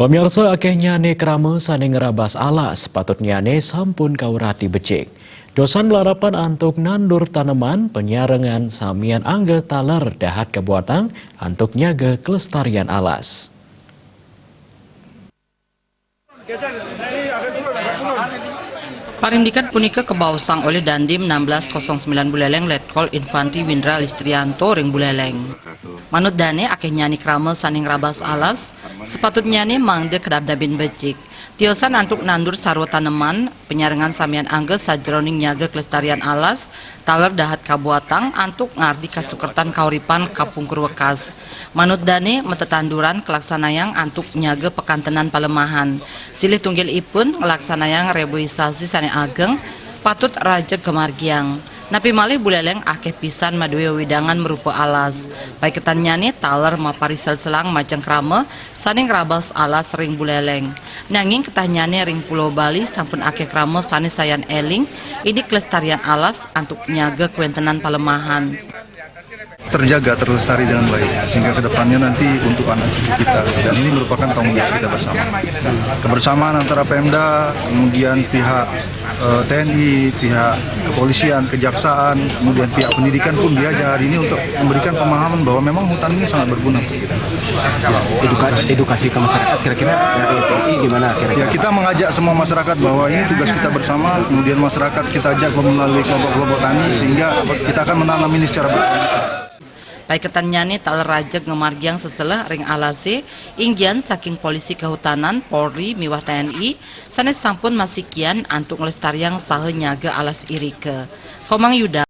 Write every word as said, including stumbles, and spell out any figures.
Pemirsa, akéhnyané krama sané ngrabas alas, patutnyané sampun kaurati becik. Tiosan malarapan antuk nandur taneman, penyarengan samian angga taler dahat kabuatang antuk nyaga kelestarian alas. Parindikan punika kabaosang olih Dandim enam belas kosong sembilan Buleleng Letkol Infantri Windra Listrianto ring Buleleng. Manut dané, akéhnyané krama sané ngrabas alas, sapatutnyané mangda kadabdabin becik. Tiosan antuk nandur sarwa taneman, penyarengan samian angga sajeroning nyaga kelestarian alas, taler dahat kabuatang antuk ngardi kasukertan kauripan kapungkur wekas. Manut dané, matetanduran kalaksanayang antuk nyaga pakantenan palemahan. Silih tunggilipun nglaksanayang reboisasi sané ageng, patut rajeg kamargiang. Napi malih Buleleng akéh pisan madué wewidangan marupa alas. Paiketannyané taler maparisel-selang majeng krama sané ngrabas alas ring Buleleng. Nanging ketahnyané ring Pulo Bali sampun akéh krama sané sayan éling indik kelestarian alas antuk nyaga kawéntenan palemahan. Terjaga, terlestari dengan baik, sehingga ke depannya nanti untuk anak cucu kita, dan ini merupakan tanggung jawab kita bersama. Kebersamaan antara Pemda, kemudian pihak eh, T N I, pihak kepolisian, kejaksaan, kemudian pihak pendidikan pun diajar hari ini untuk memberikan pemahaman bahwa memang hutan ini sangat berguna untuk kita. Eduka- edukasi ke masyarakat kira-kira dari P P I gimana Ya, kira-kira? Kita mengajak semua masyarakat bahwa ini tugas kita bersama, kemudian masyarakat kita ajak melalui kelompok-kelompok tani, sehingga kita akan menanam ini secara berkelanjutan. Paiketannyané taler rajeg ngamargiang seseleh ring alasé, inggihan saking Polisi Kehutanan, Polri miwah T N I sané sampun masikian antuk nglestariang saha nyaga alas irika. Komang Yuda.